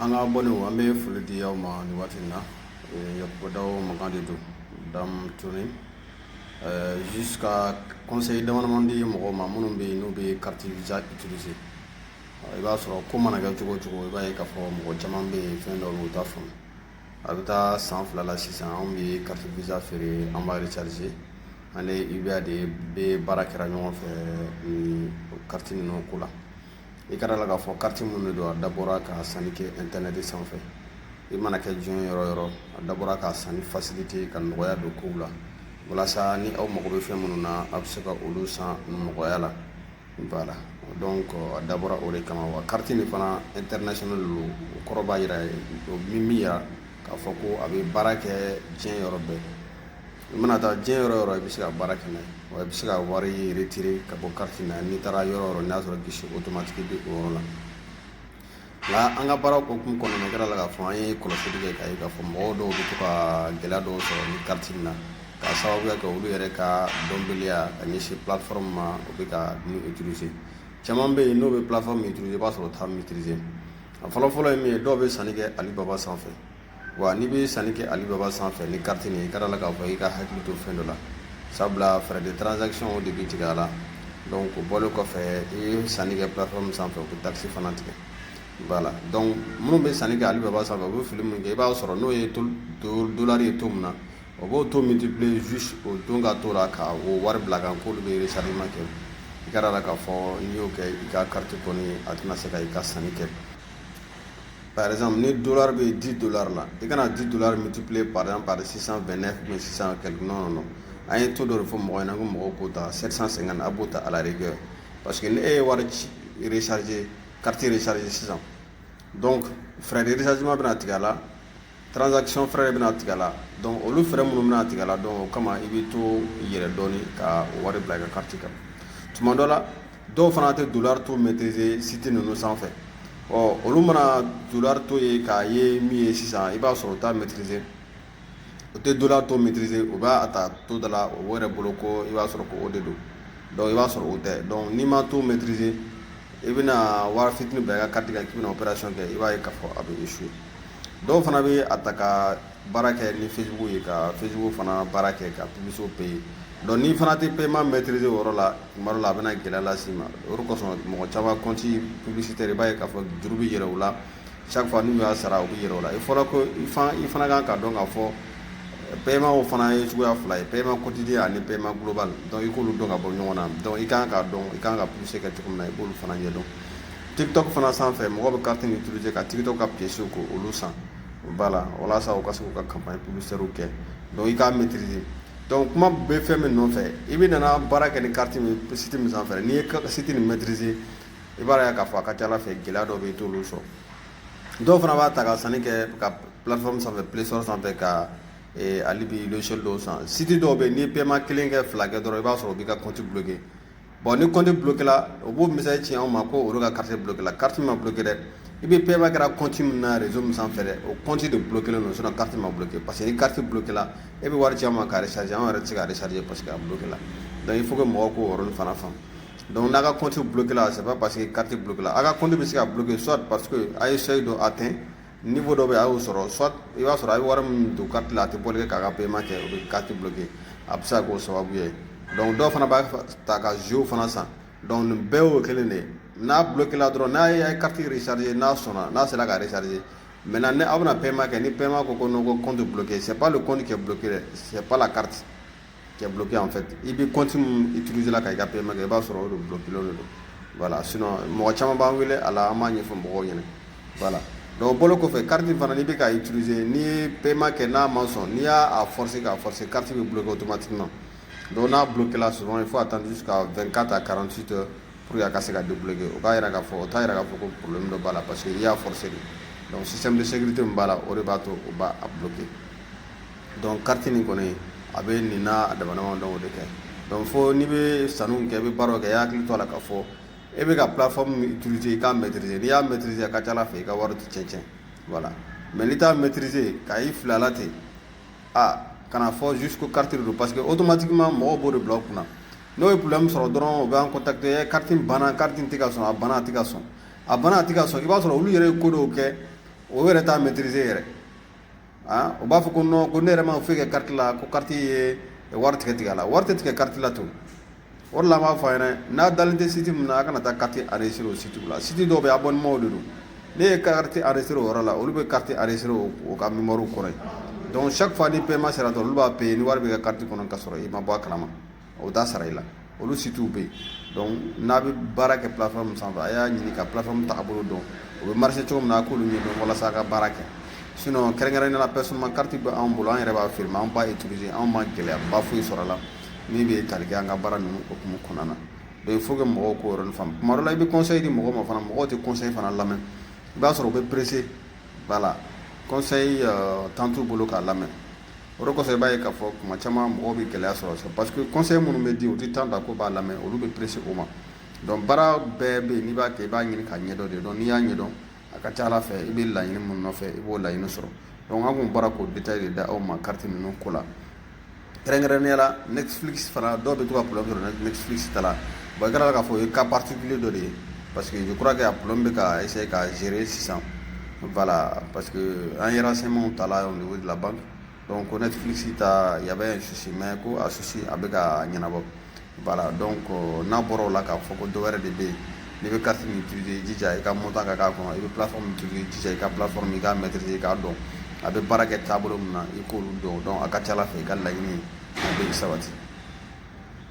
An ka abonnés, an bɛ foli di aw ma nin waati in na. Yakuba Daw mankan de don dam tuni juste ka conseil dama dama di mɔgɔw ma minnu bɛ yen n'u bɛ carte Visa utiliser. I b'a sɔrɔ ko mana kɛ cogo o cogo, i b'a ye k'a fɔ mɔgɔ caman bɛ yen, fɛn dɔw bɛ yen, u t'a faamu. A bɛ taa san 2 la sisan, anw bɛ carte Visa feere, an b'a recharger. An ni UBA de bɛ baara kɛra ɲɔgɔn fɛ ni carte ninnu ko la. I ka la k'a fɔ carte minnu de don, a dabɔra ka sanni kɛ internet sanfɛ. I mana kɛ diɲɛ yɔrɔ yɔrɔ, a dabɔra ka sanni faciliter, ka nɔgɔya don kow la, walasa ni aw mago bɛ fɛn minnu na, a bɛ se ka olu san nɔgɔya la. Voilà, donc a dabɔra o de kama. Wa carte nin fana, international don. O kɔrɔ b'a yira, o min yira k'a fɔ ko a bɛ baara kɛ diɲɛ yɔrɔ bɛɛ. I mana taa diɲɛ yɔrɔ yɔrɔ, i bɛ se ka baara kɛ n'a ye. Wa i bɛ se ka wari retirer ka bɔ carte na n'i taara yɔrɔ yɔrɔ, n'a sɔrɔ guichet automatique bɛ o yɔrɔ la. Nka an ka baara hukumu kɔnɔna na, kɛra la k'a fɔ an ye kɔlɔsili kɛ k'a ye k'a fɔ mɔgɔw dɔw bɛ to ka gɛlɛya dɔw sɔrɔ ni carte in na, k'a sababuya kɛ olu yɛrɛ ka dɔnbaliya ka ɲɛsin plateforme ma u bɛ ka min utiliser. Caman bɛ yen, n'o bɛ plateforme utiliser, i b'a sɔrɔ u t'a maîtriser. A fɔlɔ fɔlɔ ye min ye, dɔw bɛ sanni kɛ Alibaba sanfɛ. Wa n'i bɛ sanni kɛ Alibaba sanfɛ ni carte nin, i ka la k'a fɔ i ka hakili to fɛn dɔ la, sabula frais de transaction, o de bɛ tigɛ a la. Donc o bɔlen kɔfɛ, i ye sanni kɛ plateforme sanfɛ, u bɛ taxe fana tigɛ. Voilà, donc minnu bɛ sanni kɛ Alibaba sanfɛ, u bɛ fili min kɛ, i b'a sɔrɔ n'o ye dollar ye taux min na, o b'o taux multiplier juste o don ka to la ka o wari bila kan k'olu bɛ rechargement kɛ. I ka la k'a fɔ n'i y'o kɛ, i ka carte kɔni, a tɛna se ka i ka sanni kɛ. Par exemple, ni dollar bɛ 10 dollars la, i kana 10 dollars multiplier par exemple par 629 ou bien 600 quelque. Non, non, non, an ye taux dɔ de fɔ mɔgɔ ɲɛna ko mɔgɔw k'o ta 750, a b'o ta à la rigueur, parce que ni e ye wari ci, recharger, carte recharger sisan, donc frais de rechargement bɛna tigɛ a la, transaction frais bɛna tigɛ a la. Donc olu frais minnu bɛna tigɛ a la, donc o kama i bɛ to i yɛrɛ dɔɔni ka o wari bila i ka carte kan. Tuma dɔ la, dɔw fana tɛ dollar taux maîtriser site ninnu sanfɛ. Ɔ, olu mana dollar taux ye k'a ye min ye sisan, i b'a sɔrɔ u t'a maîtriser, u tɛ dollar taux maîtriser. U b'a ta taux dɔ la o yɛrɛ bolo ko i b'a sɔrɔ ko o de don. Donc i b'a sɔrɔ o tɛ. Donc n'i ma taux maîtriser, i bɛna wari fitinin bila i ka carte kan k'i bɛna opération kɛ, i b'a ye k'a fɔ a bɛ échouer. Dɔw fana bɛ a ta ka baara kɛ ni Facebook ye, ka Facebook fana baara kɛ ka publicité payer. Donc n'i fana tɛ paiement maîtriser o yɔrɔ la, tuma dɔ la a bɛna gɛlɛya las'i ma. O de kosɔn mɔgɔ caman compte publicitaire, i b'a ye k'a fɔ juru bɛ yɛlɛ u la. Chaque fois n'u y'a sara, u bɛ yɛlɛ o la. Il fɔra ko i fana kan ka dɔn k'a fɔ paiement fana ye cogoya fila ye: paiement quotidien ani paiement global. Donc i k'olu dɔn ka bɔ ɲɔgɔn na. Donc i kan k'a dɔn i kan ka publicité kɛ cogo min na, i b'olu fana ɲɛdɔn. TikTok fana sanfɛ, mɔgɔ bɛ carte utiliser ka TikTok ka pièces ko olu san. Voilà, walasa u ka se k'u ka campagne publicitaire kɛ. Donc i k'a maîtriser. Donc kuma bɛ fɛn min nɔfɛ, i bɛ nana baara kɛ ni carte min, site min sanfɛ, n'i ye site nin maîtriser, i b'a ye k'a fɔ a ka ca ala fɛ, gɛlɛya dɔw bɛ yen, i t'olu sɔrɔ. Dɔw fana b'a ta ka sanni kɛ ka plateforme sanfɛ, Play Store sanfɛ, ka hali bi logiciel dɔw san. Site dɔw bɛ yen, n'i ye paiement kelen kɛ, fila kɛ dɔrɔn, i b'a sɔrɔ u b'i ka compte bloqué. Bon, ni compte bloqué la, u b'o message ci anw ma ko olu ka carte bloqué la. Carte ma bloqué dɛ. I bɛ paiement kɛra compte min na, réseau min sanfɛ dɛ, o compte de bloqué len don, sinon carte ma bloqué. Parce que ni carte bloqué la, e bɛ wari ci an ma ka recharger, anw yɛrɛ tɛ se ka recharger parce que a bloqué la. Donc il faut que mɔgɔw k'o yɔrɔnin fana faamu. Donc n'a ka compte bloqué la, c'est pas parce que carte bloqué la. A ka compte bɛ se ka bloqué soit parce que a ye seuil dɔ atteint, niveau dɔ bɛ yen, a y'o sɔrɔ, soit i b'a sɔrɔ a ye wari min don carte la, a tɛ bɔli kɛ k'a ka paiement kɛ, o bɛ carte bloqué. A bɛ se ka k'o sababu ye. Donc dɔw fana b'a ta ka jeu fana san. Donc nin bɛɛ y'o kelen de ye. N'a bloqué la dɔrɔn, n'a ye carte recharger, n'a sɔnna, n'a sera ka recharger, maintenant ni aw bɛna paiement kɛ, ni paiement ko non, ko compte bloqué, c'est pas le compte qui est bloqué dɛ, c'est pas la carte qui est bloquée en fait. I bɛ compte min utiliser la ka i ka paiement kɛ, i b'a sɔrɔ o de bloqué len don. Voilà, sinon mɔgɔ caman b'an wele a la, an b'a ɲɛfɔ mɔgɔw ɲɛna. Voilà, donc o bɔlen kɔfɛ, carte fana, n'i bɛ k'a utiliser, n'i ye paiement kɛ, n'a ma sɔn, n'i y'a forcer k'a forcer, carte bɛ bloquer automatiquement. Donc n'a bloqué la, souvent il faut attendre jusqu'à 24 à 48 heures pour que a ka se ka débloquer. O k'a yira k'a fɔ, o t'a yira k'a fɔ ko problème dɔ b'a la, parce que i y'a forcer de. Donc système de sécurité min b'a la, o de b'a to o b'a bloquer. Donc carte nin kɔni, a bɛ nin n'a dama dama dɔn o de kɛ. Donc fo n'i bɛ sanniw kɛ, i bɛ baaraw kɛ, i hakili to a la k'a fɔ e bɛ ka plateforme min utiliser, i k'a maîtriser. N'i y'a maîtriser, a ka ca ala fɛ, i ka wari tɛ tiɲɛ. Voilà, mais n'i t'a maîtriser, ka i fili a la ten, a kana fɔ juste ko carte de don, parce que automatiquement mɔgɔw b'o de bila u kunna. N'o ye problème sɔrɔ dɔrɔn, u b'an contacter: carte in banna, carte in tɛ ka sɔn, a banna, a tɛ ka sɔn, a banna, a tɛ ka sɔn. I b'a sɔrɔ olu yɛrɛ ye ko dɔw kɛ. O yɛrɛ t'a maîtriser yɛrɛ. Ah, o b'a fɔ ko non, ko ne yɛrɛ ma foyi kɛ carte la, ko carte ye wari tigɛ tigɛ a la. Wari tɛ tigɛ carte la to. O de la an b'a fɔ a ɲɛna, n'a dalen tɛ site min na, a kana taa carte enregistrer o site la. Site dɔw bɛ, abonnement de don. Ne ye carte enregistrer o yɔrɔ la, olu bɛ carte enregistrer o ka mémoire kɔnɔ yen. Donc chaque fois ni paiement sera dɔrɔn, olu b'a payer ni wari bɛ ka carte kɔnɔ ka sɔrɔ i ma bɔ a kalama, o t'a sara i la. Olu sitew bɛ yen. Donc n'a bɛ baara kɛ plateforme sanfɛ, a y'a ɲini ka plateforme tagabolo dɔn, o bɛ marcher cogo min na, a k'olu ɲɛdɔn walasa a ka baara kɛ. Sinon, kɛrɛnkɛrɛnnenya la, personnellement, carte bɛ anw bolo, an yɛrɛ b'a feere, mais an b'a utiliser, anw ma gɛlɛyaba foyi sɔrɔ a la min bɛ tali kɛ an ka baara ninnu hukumu kɔnɔna na. Donc il faut que mɔgɔw k'o yɔrɔnin faamu. Tuma dɔ la, i bɛ conseil di mɔgɔw ma fana, mɔgɔw tɛ conseil fana lamɛn. I b'a sɔrɔ u bɛ pressé, voilà, conseil temps t'u bolo k'a lamɛn. O de kosɔn i b'a ye k'a fɔ kuma caman mɔgɔw bɛ gɛlɛya sɔrɔ, c'est parce que conseil minnu bɛ di, u tɛ temps ta ko b'a lamɛn, olu bɛ pressé o ma. Donc baara bɛɛ bɛ yen, n'i b'a kɛ, i b'a ɲini k'a ɲɛdɔn de. Donc n'i y'a ɲɛdɔn, a ka ca ala fɛ, i bɛ laɲini mun nɔfɛ, i b'o laɲini sɔrɔ. Donc an kun bɔra k'o détail de da aw ma carte ninnu ko la. Kɛrɛnkɛrɛnnenya la, Netflix fana, dɔw bɛ to ka problème sɔrɔ Netflix ta la. Bon, i kɛra k'a fɔ o ye cas particulier dɔ de ye, parce que je crois que a problème bɛ ka essayer ka gérer sisan. Voilà, parce que an ye renseignement ta la au niveau de la banque. Donc ko Netflix ta, il y avait un souci, mais ko a souci a bɛ ka ɲɛnabɔ. Voilà, donc n'a bɔra o la, k'a fɔ ko dɔ wɛrɛ de bɛ yen, n'i bɛ carte min utiliser, i jija i ka montant ka k'a kɔnɔ. I bɛ plateforme utiliser, i jija i ka plateforme, i k'a maîtriser, i k'a dɔn a bɛ baara kɛ taabolo min na, i k'olu dɔn. Donc a ka ca ala fɛ, i ka laɲini a bɛ sabati.